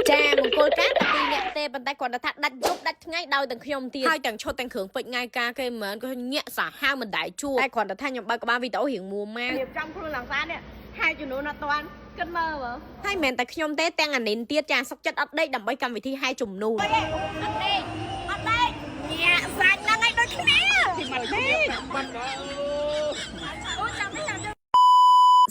ចាមង្គលការតែពីរនាក់ទេប៉ុន្តែគាត់ថាដាច់យប់ដាច់ថ្ងៃដោយទាំងខ្ញុំទៀតហើយទាំងឈុតទាំងគ្រឿងពេជ្រថ្ងៃការគេមិនមែនក៏ញាក់សាហាវមិនដែរជួតែគ្រាន់តែថាខ្ញុំបើកក្បាលវីដេអូរៀងមួម៉ា រៀបចំខ្លួនឡើងសានេះហែជំនួនអត់តាន់គិតមើលមើល ហើយមិនមែនតែខ្ញុំទេទាំងអានីនទៀតចាសុកចិត្តអត់ដេកដើម្បីកម្មវិធីហែជំនួន អត់ដេកអត់ដេកញាក់សាច់ហ្នឹងឯងដូចគ្នាទីមកទេអូចាំទេចាំទេ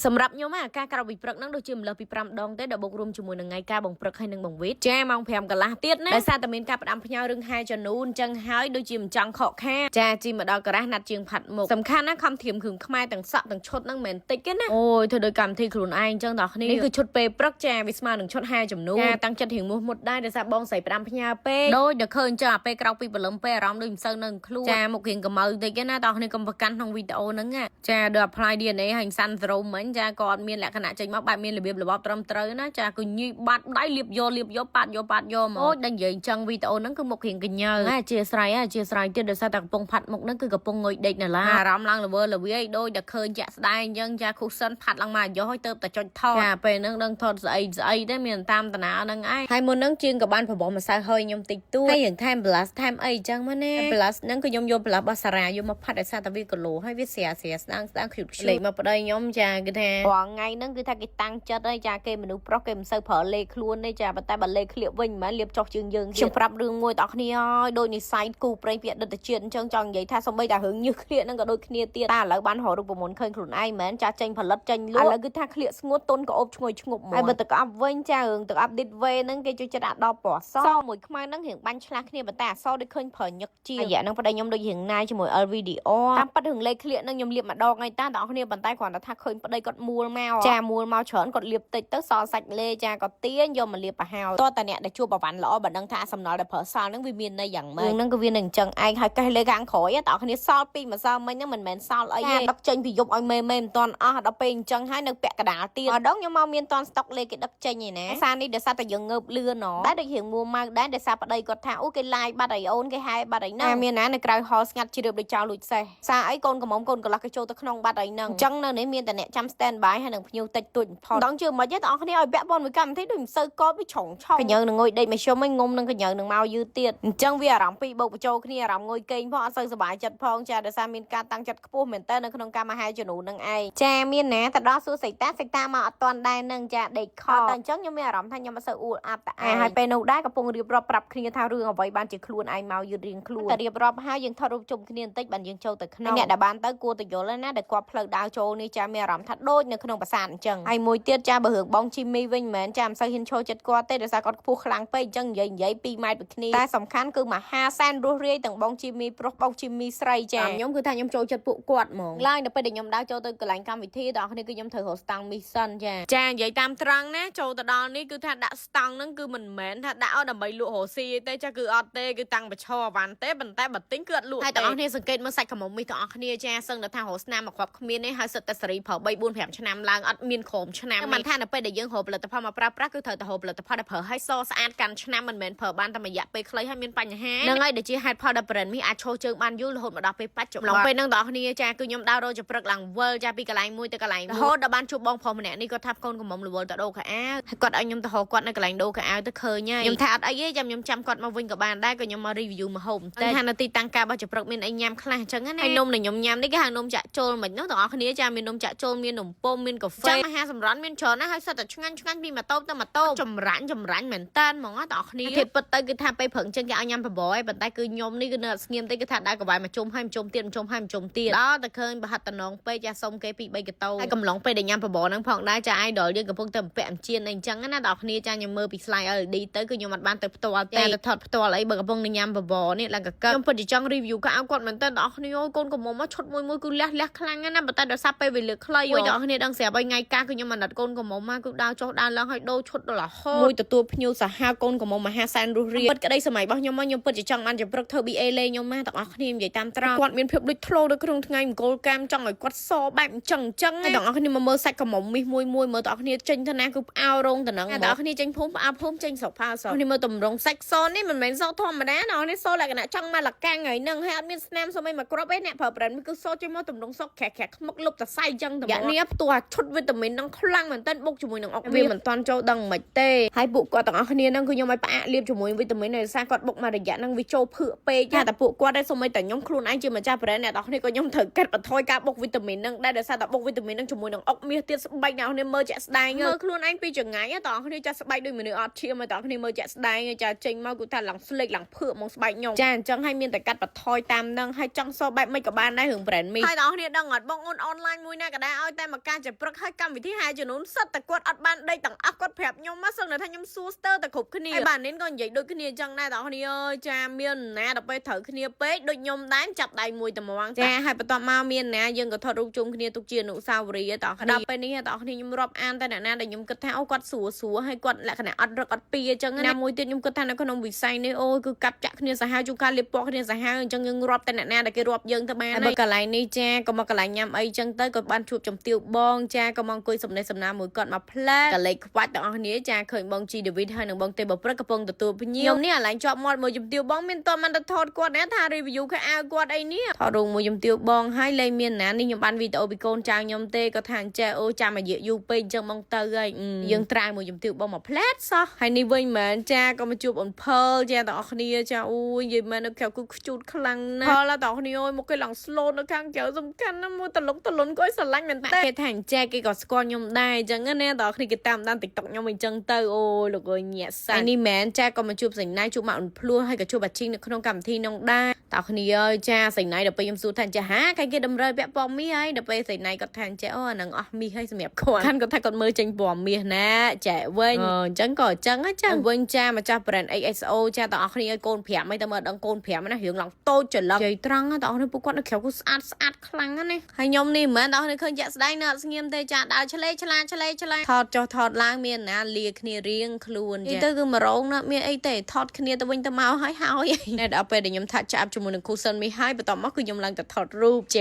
សម្រាប់ខ្ញុំអាការក្រោកពីព្រឹកហ្នឹងដូចជាម្លឹះពី5ដងទេដែលបូករួមជាមួយនឹងថ្ងៃការបងព្រឹកហើយនឹងបងវីតចាម៉ោង5កន្លះទៀតណាដោយសារតែមានការផ្ដាំផ្ញើរឿងហែជំនូនអញ្ចឹងហើយដូចជាមិនចង់ខកខានចាជីមកដល់ការ៉ាស់ណាត់ជាងផាត់មុខសំខាន់ណាខំធៀមគ្រឿងខ្មែរទាំងសក់ទាំងឈុតហ្នឹងមិនមែនតិចទេណាអូយធ្វើដោយកម្មវិធីខ្លួនឯងអញ្ចឹងដល់គ្នានេះគឺឈុតពេលព្រឹកចាវាស្មើនឹងឈុតហែជំនូនចាតាំងចិត្តរៀងមោះមុតដែរដោយសារបងស្រីផ្ដាំផ្ញើពេកដូចតែឃើញចឹងអាពេលក្រោកពីព្រលឹមពេលអារម្មណ៍ដូចមិនសូវនៅខ្លួនចាមុខរៀងកម្ៅតិចទេណាដល់គ្នាកុំប្រកាន់ក្នុងវីដេអូហ្នឹងណាចាដូច apply DNA ហើយសាន់ដ្រូមមិញចាក៏អត់មានលក្ខណៈចេញមកបែបមានរបៀបរបបត្រឹមត្រូវណាចាគឺញីបាត់ដៃលៀបយកលៀបយកប៉ាត់យកប៉ាត់យកមកអូយដល់និយាយអញ្ចឹងវីដេអូហ្នឹងគឺមុខរៀងកញើអធិស្ឋានអធិស្ឋានទៀតដោយសារតែកំពុងផាត់មុខហ្នឹងគឺកំពុងងុយដេកនៅឡើយអារម្មណ៍ឡើងល្វើល្វាយដូចតែឃើញជាក់ស្ដែងអញ្ចឹងចា cushion ផាត់ឡើងមកយកឲ្យទៅតែចុចថតចាពេលហ្នឹងដឹងថតស្អីស្អីទេមានតាមតាណាហ្នឹងឯងហើយមុនហ្នឹងជាងក៏បានប្របោះម្សៅហើយខ្ញុំតិចតួចហើយយ៉ាងថែម blush ថែមអីអញ្ចឹងមកណា blush ហ្នឹងគឺខ្ញុំយក blush របស់សារ៉ាយកមកផាត់ឲ្យសារតែវាគីឡូហើយវាស្រាស្រាស្ដាងស្ដាង cute លេខមកប្តីខ្ញុំចាគឺថារាល់ថ្ងៃហ្នឹងគឺថាគេតាំងចិត្តហើយចាគេមនុស្សប្រុសគេមិនសូវប្រើលេខខ្លួនទេចាប៉ុន្តែបើលេខក្លៀកវិញមិនមែនលៀបចុះជើងយើងខ្ញុំប្រាប់រឿងមួយដល់គ្នាហើយដូចនិស័យគូប្រេងពីអតីតជាតិអញ្ចឹងចង់និយាយថាសំបីតែរឿងញើសក្លៀកហ្នឹងក៏ដូចគ្នាទៀតតែឥឡូវបានរករូបមន្តឃើញខ្លួនឯងមែនចាចេញផលិតចេញលក់ឥឡូវគឺថាក្លៀកស្ងួតទុនក៏អូបឈ្ងុយឈ្ងប់មកហើយបើទឹកអប់វិញចារឿងទឹកអប់ dit វេហ្នឹងគេជួយចិត្តអាដល់ពណ៌សមួយខ្មៅហ្នឹងរៀងបាញ់ឆ្លាស់គ្នាប៉ុន្តែអសដូចឃើញប្រើញឹកជាងរយៈហ្នឹងប្តីខ្ញុំដូចរៀងណាយជាមួយ LVDR តាមពិតរឿងលេខក្លៀកហ្នឹងខ្ញុំលាបម្ដងហើយតាបងប្អូនប៉ុន្តែគ្រាន់តែថាឃើញប្តីគាត់មួលមកចាមួលមកច្រើនគាត់លាបតិចទៅសល់សាច់លេចាគាត់ទាញយកមកលាបប្រហើយតើតអ្នកដែលជួបប្រវ៉ាន់ល្អបើដឹងថាសំណល់ដែលប្រើសល់ហ្នឹងវាមានន័យយ៉ាងម៉េចហ្នឹងក៏វានឹងអញ្ចឹងឯងហើយកេះលេខាងក្រោយតើគ្នាសល់ពីម្សិលមិញហ្នឹងមិនមែនសល់អីទេដឹកចេញពីយប់ឲ្យមេមេមិនទាន់អស់ដល់ពេលអញ្ចឹងហើយនៅពាក់កដាលទៀតម្ដងខ្ញុំមកមានទាន់ស្តុកលេគេដឹកចេញឯណាសារនេះដោយសារតែយើងងើបលឿនណតែដូចរៀងមួម៉ៅដែរដោយសារប្តីគាត់ថាអូគេឡាយបាត់អីអូនគេហែបាត់អីហ្នឹងមានណានៅក្រៅហលស្ងាត់ជ្រាបដូចចោលលួចសេះសារអីកូនកំមុំកូនកន្លោះគេចូលទៅក្នុងបាត់អីហ្នឹងអញ្ចឹងនៅនេះមានតែអ្នកចាំ stand by ហើយនឹងភ្ញៀវតិចតួចបំផុតដងជឿមិនទេបងប្អូនឲ្យពាក់ព័ន្ធមួយកម្មវិធីដូចមិនសូវកបវាឆុងឆុងកញើនឹងងុយដេកមកជុំឯងងុំនឹងកញើនឹងមកយឺតទៀតអញ្ចឹងវាអារម្មណ៍ពីរបូកបញ្ចូលគ្នាអារម្មណ៍ងុយគេងផងអត់សូវសប្បាយចិត្តផងចាដោយសារមានការតាំងចិត្តខ្ពស់មែនតើនៅក្នុងការមហាជំនូនឹងឯងចាមានណាទៅដល់សួរសីតាសីតាមកអត់តាន់ដែរនឹងចាដេកខតែអញ្ចឹងខ្ញុំមានអារម្មណ៍ថាខ្ញុំអត់សូវអួលអាប់តែឯងហើយពេលនោះដែរកំពុងរៀបរាប់ប្រាប់គ្នាថារឿងអ្វីបានជាខ្លួនឯងមកយឺតរៀងខ្លួនតែរៀបរាប់ហើយយើងថតរូបជុំគ្នាបន្តិចបានយើងចូលទៅក្នុងអ្នកដែលបានទៅគួរទៅយល់ណាដែលគាត់ផ្លូវដើរចូលនេះចាមានអារម្មណ៍ថាដូចនៅក្នុងប្រាសាទអញ្ចឹងហើយមួយទៀតចាបើរឿងបងជីមីវិញមិនមែនចាមិនសូវហ៊ានឈរចិត្តគាត់ទេដោយសារគាត់ខ្ពស់ខ្លាំងពេកអញ្ចឹងនិយាយនិយាយ2ម៉ែត្រពីគ្នាតែសំខាន់គឺមហាសែនរស់រាយទាំងបងជីមីប្រុសបងជីមីស្រីចាខ្ញុំគឺថាខ្ញុំចូលចិត្តពួកគាត់ហ្មងឡើងដល់ពេលដែលខ្ញុំដើរចូលទៅកន្លែងកម្មវិធីដល់គ្នាគឺខ្ញុំត្រូវរកស្តង់មីសិនចាចានិយាយតាមត្រង់ណាចូលទៅដល់នេះគឺថាដាក់ស្តង់ហ្នឹងគឺមិនមែនថាដាក់ឲ្យដើម្បីលក់រកស៊ីទេចាគឺអត់ទេគឺតាំងបឈរអវ៉ាន់ទេប៉ុន្តែបើទិញគឺអត់លក់ហើយទាំងអស់គ្នាសង្កេតមើលសាច់ក្រមុំមីទាំងអស់គ្នាចាសឹងតែថារកស្នាមមកគ្រាប់គ្មានទេហើយសិតតែសេរីប្រើ3 4 5ឆ្នាំឡើងអត់មានក្រោមឆ្នាំមិនថានៅពេលដែលយើងរកផលិតផលមកប្រើប្រាស់គឺត្រូវតែរកផលិតផលដែលប្រើឲ្យសស្អាតកាន់ឆ្នាំមិនមែនប្រើបានតែរយៈពេលខ្លីហើយមានបញ្ហាហ្នឹងហើយដែលជាហេតុផលដែល brand នេះអាចឈរជើងបានយូររហូតមកដល់ពេលបច្ចុប្បន្នពេលហ្នឹងបងប្អូនចាគឺខ្ញុំដើររកចព្រឹកឡើងវិលចាពីកន្លែងមួយទៅកន្លែងមួយរហូតដល់បានជួបបងប្រុសម្នាក់នេះគាត់ថាកូនកំមុំរវល់ទៅដូរខោអាវហើយគាត់ឲ្យខ្ញុំទៅរកគាត់នៅកន្លែងដូរខោអាវទៅឃើញហើយខ្ញុំថាអត់អីទេចាំខ្ញុំចាំគាត់មកវិញក៏បានដែរក៏ខ្ញុំមក review មកហូបតែថានៅទីតាំងការបោះចព្រឹកមានអីញ៉ាំខ្លះអញ្ចឹងណាហើយនំដែលខ្ញុំញ៉ាំនេះគេហៅនំចាក់ជុលមិននោះទាំងអស់គ្នាចាមាននំចាក់ជុលមាននំពុំមានកាហ្វេចាំអាហារសម្រន់មានច្រើនណាស់ហើយសិតតែឆ្ងាញ់ឆ្ងាញ់ពីមួយតូបទៅមួយតូបចម្រាញ់ចម្រាញ់មែនតើហ្មងណាទាំងអស់គ្នាធៀបពិតទៅគឺថាពេលព្រឹងចឹងគេឲ្យញ៉ាំបបរឯងប៉ុន្តែគឺខ្ញុំនេះគឺនៅអត់ស្ងៀមទេគឺថាដើរកវ៉ៃមកជុំហើយមកជុំទៀតមកជុំហើយមកជុំទៀតដល់តែឃើញប្រហិតតំណងពេកចាសុំគេពី3កតោហើយកំឡុងពេលដែលញ៉ាំបបរហ្នឹងផងដែរចា idol យើងកំពុងតែបំពាក់អំជៀនអីចឹងណាដល់គ្នាចាខ្ញុំមើលពី slide LED ទៅគឺខ្ញុំអត់បានទៅផ្ទាល់ទេទៅថតផ្ទាល់អីបើកំពុងតែញ៉ាំបបរនេះឡើងកកខ្ញុំពិតជាចង់ review ក៏ឲ្យគាត់មែនតើដល់គ្នាអូយកូនកំមុំមកឈុតមួយមួយគឺលះលះខ្លាំងណាស់ប៉ុន្តែដោយសារពេលវេលាខ្លីអូយដល់គ្នាដឹងស្រាប់ហើយថ្ងៃកាគឺខ្ញុំអាណិតកូនកំមុំមកគឺដើរចុះដើរឡើងហើយដូរឈុតដល់រហូតមួយទទួលភ្ញៀវសាហាវកូនកំមុំមហាសែនរស់រាយពិតក្តីសម័យរបស់ខ្ញុំមកខ្ញុំពិតជាចង់បានជាព្រឹកធ្វើ BA លេងខ្ញុំមកទាំងអស់គ្នានិយាយតាមត្រង់គាត់មានភាពដូចធ្លោនៅក្នុងថ្ងៃមង្គលកម្មចង់ឲ្យគាត់សបែបអញ្ចឹងអញ្ចឹងហើយទាំងអស់គ្នាមកមើលសាច់កំមុំមីសមួយមួយមើលទាំងអស់គ្នាចេញទៅណាគឺផ្អើរងតំណឹងទាំងអស់គ្នាចេញភូមិផ្អើភូមិចេញស្រុកផ្អើស្រុកនេះមើលតម្រងសាច់សនេះមិនមែនសធម្មតាណានេះសលក្ខណៈចង់មកលកាំងហើយនឹងហើយអត់មានស្នាមសូម្បីមកគ្រាប់ឯអ្នកប្រើ brand គឺសចេញមកតម្រងសក្រាក់ក្រាក់ខ្មុកលុបតសៃអញ្ចឹងតែយ៉ាងនេះ ផ្ទាល់ឈុតវីតាមីនហ្នឹងខ្លាំងមែនទែនបុកជាមួយនឹងអុកវាមិនតាន់ចូលដឹងមិនទេហើយពួកគាត់ទាំងអស់គ្នាហ្នឹងគឺខ្ញុំឲ្យផ្អាកលាបជាមួយវីតាមីនដោយសារគាត់បុកមករយៈហ្នឹងវាចូលភឿកពេកតែពួកគាត់ដែរសូម្បីតែខ្ញុំខ្លួនឯងជាម្ចាស់ brand អ្នកទាំងអស់គ្នាក៏ខ្ញុំត្រូវកាត់បន្ថយការបុកវីតាមីនហ្នឹងដែរដោយសារតែបុកវីតាមីនហ្នឹងជាមួយនឹងអុកមាសទៀតស្បែកអ្នកនរមើលជាក់ស្ដែងមើលខ្លួនឯងពីចង្ងាយតោះគ្នាចាស់ស្បែកដូចមនុស្សអត់ឈាមតោះគ្នាមើលជាក់ស្ដែងចាចេញមកគឺថាឡើងស្លេកឡើងភឿកមកស្បែកខ្ញុំចាអញ្ចឹងហើយមានតែកាត់បន្ថយតាមហ្នឹងហើយចង់សបែបមិនក៏បានដែររឿង brand មីហើយតោះគ្នាដឹងអត់បងអូនអនឡាញមួយណាក៏ដែរឲ្យតែមកការជាព្រឹកហើយកម្មវិធីហែជំនួនសិតតែគាត់អត់បានដេកទាំងអស់គាត់ប្រាប់ខ្ញុំមកសឹងតែថាខ្ញុំសួរស្ទើរតែគ្រប់គ្នាហើយបាទនេះក៏និយាយដូចគ្នាអញ្ចឹងដែរតោះគ្នាអើយចាមានណាដល់ពេលត្រូវគ្នាពេកដូចខ្ញុំដែរចាប់ដៃមួយត្មងចាហើយបន្ទាប់មកមានណាយើងក៏ថតរូបជុំគ្នាទុកជាអនុស្សាវរីយ៍តោះដល់ពេលនេះតោះគ្នាខ្ញុំរាប់អានតែអ្នកណាដែលខ្ញុំគិតថាអូគាត់ស្រួលស្រួលហើយគាត់លក្ខណៈអត់រឹកអត់ពីអញ្ចឹងណាមួយទៀតខ្ញុំគិតថានៅក្នុងវិស័យនេះអូយគឺកាប់ចាក់គ្នាសាហាវជួនកាលលាបពណ៌គ្នាសាហាវអញ្ចឹងយើងរាប់តែអ្នកណាដែលគេរាប់យើងទៅបានហើយបើកន្លែងនេះចាក៏មកកន្លែងញ៉ាំអីចឹងទៅក៏បានជួបជំទាវបងចាក៏មកអង្គុយសំណេះសំណាលមួយគាត់មកផ្លែកលេចខ្វាច់ទាំងអស់គ្នាចាឃើញបងជីដេវីតហើយនិងបងទេបព្រឹកកំពុងទទួលភ្ញៀវខ្ញុំនេះអាឡែងជាប់មាត់មួយជំទាវបងមានតមិនទៅថតគាត់ណាថា review ខោអាវគាត់អីនេះថតរូបមួយជំទាវបងហើយលែងមានណានេះខ្ញុំបានវីដេអូពីកូនចៅខ្ញុំទេក៏ថាអញ្ចេះអូចាំអាយុយូរពេកអញ្ចឹងបងទៅហើយយើងត្រាយមួយជំទាវបងមកផ្លែតសោះហើយនេះវិញមែនចាក៏មកជួបអូនផលចាទាំងអស់គ្នាចាអូយនិយាយមែននៅក្រៅគឺខ្ជូតខ្លាំងណាស់ផលទាំងអស់គ្នាអូយមកគេឡើង slow នៅខាងក្រៅសំខាន់ណាស់មួយតលុកតលុនក៏ឲ្យស្រឡាញ់មែនតើគេថាអញ្ចេះគេក៏ស្គាល់ខ្ញុំដែរអញ្ចឹងណាទាំងអស់គ្នាគេតាមដាន TikTok ខ្ញុំអញ្ចឹងទៅអូយលោកអើយញាក់សាច់នេះមែនចាក៏មកជួបសញ្ញាជួបមកអូនភ្លោះហើយក៏ជួបអាជីងនៅក្នុងកម្មវិធីនោះដែរតើគ្នាអើយចាសញ្ញាដល់ពេលខ្ញុំសួរថាចាហាគេគេតម្រូវពាក់ពណ៌មាសហើយដល់ពេលសញ្ញាគាត់ថាចាអូអានឹងអស់មាសហើយសម្រាប់គាត់ខានគាត់ថាគាត់មើលចេញពណ៌មាសណាចែវិញអញ្ចឹងក៏អញ្ចឹងចឹងវិញចាម្ចាស់ brand XSO ចាទាំងអស់គ្នាឲ្យកូន5អីតែមើលដឹងកូន5ណារឿងឡើងតូចច្រឡឹងនិយាយត្រង់ទាំងអស់គ្នាពួកគាត់នៅក្រៅគឺស្អាតស្អាតខ្លាំងណាស់ហើយខ្ញុំនេះមិនមែនទាំងអស់គ្នាឃើញជាក់ស្ដែងនៅអត់ស្ងៀមទេចាដើរឆ្លេឆ្លាឆ្លេឆ្លាថតចុះថតឡើងមានណាលាគ្នារៀងខ្លួនចាទៅគឺមករងណាមានអីទេថតគ្នាទៅវិញទៅមកហើយហើយណែដល់ពេលដែលខ្ញុំថាចាប់ជាមួយនឹង cushion មីហើយបន្ទាប់មកគឺខ្ញុំឡើងទៅថតរូបច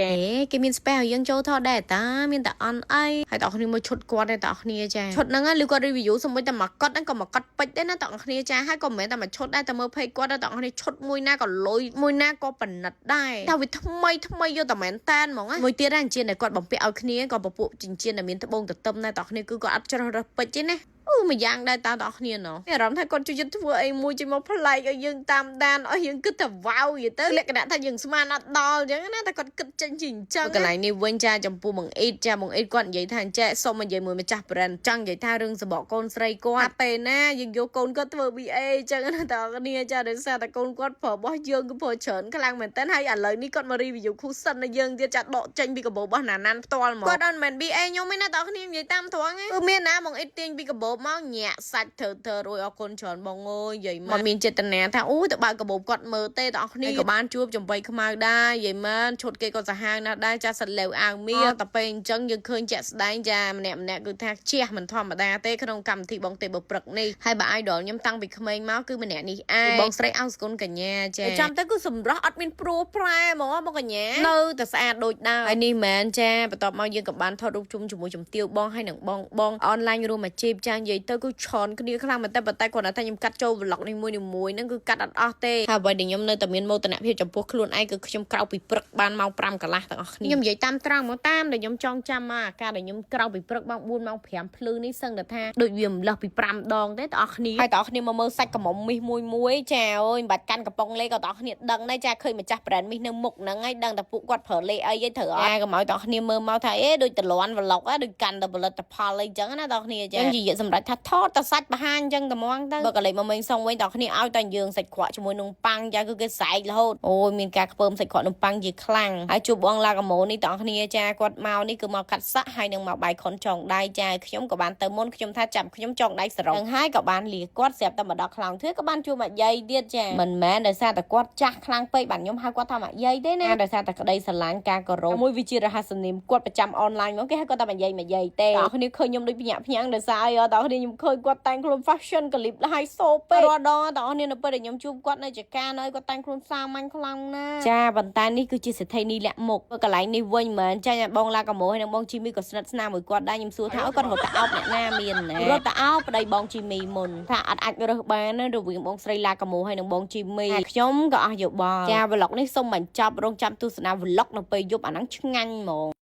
ាគេមាន space ឲ្យយើងចូលថតដែរតាមានតែអន់អីហើយបងប្អូនមើលឈុតគាត់ដែរបងប្អូនចាឈុតហ្នឹងឬគាត់ review សូម្បីតែមកកត់ហ្នឹងក៏មកកត់ពេជ្រដែរណាបងប្អូនចាហើយក៏មិនមែនតែមួយឈុតដែរតែមើល page គាត់ដែរបងប្អូនឈុតមួយណាក៏លុយមួយណាក៏ប៉និតដែរតែវាថ្មីថ្មីយកតែមែនតានហ្មងមួយទៀតដែរចិញ្ចៀនដែលគាត់បំពាក់ឲ្យគ្នាក៏ពពួកចិញ្ចៀនដែលមានត្បូងទទឹមដែរបងប្អូនគឺគាត់អត់ជ្រើសរើសពេជ្រទេណាអូមួយយ៉ាងដែរតើបងប្អូនណោះមានអារម្មណ៍ថាគាត់ជួយចិត្តធ្វើអីមួយចេញមកប្លែកឲ្យយើងតាមដានឲ្យយើងគិតថាវ៉ាវយទៅលក្ខណៈថាយើងស្មានអត់ដល់អញ្ចឹងណាតែគាត់គិតចេញជាអញ្ចឹងកន្លែងនេះវិញចាចំពោះបងអ៊ីតចាបងអ៊ីតគាត់និយាយថាអញ្ចេះសុំនិយាយមួយម្ចាស់ brand ចង់និយាយថារឿងសបកកូនស្រីគាត់ពេលណាយើងយកកូនគាត់ធ្វើ BA អញ្ចឹងណាតើគ្នាចាដោយសារតែកូនគាត់ប្រើរបស់យើងគឺប្រើច្រើនខ្លាំងមែនតើហើយឥឡូវនេះគាត់មក review cushion ឲ្យយើងទៀតចាដកចេញពីកាបូបរបស់ណាណានផ្ទាល់មកគាត់អត់មែន BA ខ្ញុំទេណាតើគ្នានិយាយតាមត្រង់គឺមានណាបងអ៊ីតទាញពីកាបូបមកញាក់សាច់ធ្វើធ្វើរួយអរគុណច្រើនបងអើយនិយាយមកមានចេតនាថាអូយទៅបើកកាបូបគាត់មើលទេតើគ្នាក៏បានជួបចំបៃខ្មៅដែរនិយាយមែនឈុតគេក៏សាហាវណាស់ដែរចាសិតលេវអាវមៀតែពេលអញ្ចឹងយើងឃើញជាក់ស្ដែងចាម្នាក់ម្នាក់គឺថាជះមិនធម្មតាទេក្នុងកម្មវិធីបងទេបើព្រឹកនេះហើយបើ idol ខ្ញុំតាំងពីក្មេងមកគឺម្នាក់នេះឯងបងស្រីអោសគុណកញ្ញាចាចាំទៅគឺសម្រស់អត់មានព្រួប្រែហ្មងបងកញ្ញានៅតែស្អាតដូចដើមហើយនេះមែនចាបន្ទាប់មកយើងក៏បានថតរូបជុំជាមួយជំទាវបងហើយនឹងបងបងអនឡាញរួមអាជីពចានិយាយទៅគឺឆនគ្នាខ្លាំងមែនតើប៉ុន្តែគាត់ថាខ្ញុំកាត់ចូល vlog នេះមួយមួយហ្នឹងគឺកាត់អត់អស់ទេហើយអ្វីដែលខ្ញុំនៅតែមានមោទនភាពចំពោះខ្លួនឯងគឺខ្ញុំក្រោកពីព្រឹកបានម៉ោង5កន្លះទាំងអស់គ្នាខ្ញុំនិយាយតាមត្រង់មកតាមដែលខ្ញុំចងចាំមកអាការដែលខ្ញុំក្រោកពីព្រឹកម៉ោង4ម៉ោង5ភ្លឺនេះសឹងតែថាដូចវាម្លឹះពី5ដងទេទាំងអស់គ្នាហើយទាំងអស់គ្នាមកមើលសាច់កំមុំមីសមួយមួយចាអូយមិនបាច់កាន់កំប៉ុងលេក៏ទាំងអស់គ្នាដឹងដែរចាឃើញម្ចាស់ brand មីសនៅមុខហ្នឹងហើយដឹងតែពួកគាត់ប្រើលេអីឯងត្រូវអត់កុំឲ្យទាំងអស់គ្នាមើលមកថាអេដូចតលន់ vlog ដូចកាន់តែផលិតផលអីចឹងណាទាំងអស់គ្នាចានិយាយសម្រាប់ថាថតតែសាច់បង្ហាញចឹងតែហ្មងទៅបើក៏លេចមកមេងសុងវិញទាំងគ្នាឲ្យតែយើងសាច់ក្រក់ជាមួយនំប៉័ងចាគឺគេស្រែករហូតអូយមានការខ្ពើមសាច់ក្រក់នំប៉័ងជាខ្លាំងហើយជួបបងឡាកាម៉ូនេះទាំងគ្នាចាគាត់មកនេះគឺមកកាត់សក់ហើយនឹងមកបាយខុនចងដៃចាខ្ញុំក៏បានទៅមុនខ្ញុំថាចាំខ្ញុំចងដៃសរុបនឹងហើយក៏បានលាគាត់ស្រាប់តែមកដល់ខ្លោងទ្វារក៏បានជួបមកយាយទៀតចាមិនមែនដោយសារតែគាត់ចាស់ខ្លាំងពេកបានខ្ញុំហៅគាត់ថាមកយាយទេណាដោយសារតែក្តីស្រឡាញ់ការគោរពមួយវិជារហស្សនាមគាត់ប្រចាំអនឡាញមកគេហៅគាត់ថាមកយាយមកយាយទេបងគ្នាឃើញខ្ញុំដូចភ្ញាក់ភ្ញាំងដោយសារអីអត់បងគ្នាខ្ញុំឃើញគាត់តែងខ្លួន fashion កលីបហើយសូពេករាល់ដងបងគ្នានៅពេលដែលខ្ញុំជួបគាត់នៅចការនៅគាត់តែងខ្លួនសាមញ្ញខ្លាំងណាស់ចាប៉ុន្តែនេះគឺជាសិទ្ធិនេះលាក់មុខកន្លែងនេះវិញមិនចាញ់បងឡាកាម៉ូហើយនិងបងជីមីក៏ស្និទ្ធស្នាលមួយគាត់ដែរខ្ញុំសួរថាអូគាត់រត់ទៅអោបអ្នកណាមានណារត់ទៅអោបប្តីបងជីមីមុនថាអត់អាចរើសបានណារវាងបងស្រីឡាកាម៉ូហើយនិងបងជីមីខ្ញុំក៏អស់យោបល់ចា vlog នេះសូមបញ្ចប់រងចាំទស្សនា vlog នៅពេលយប់អាហ្នឹងឆ្ងាញ់ហ្មង។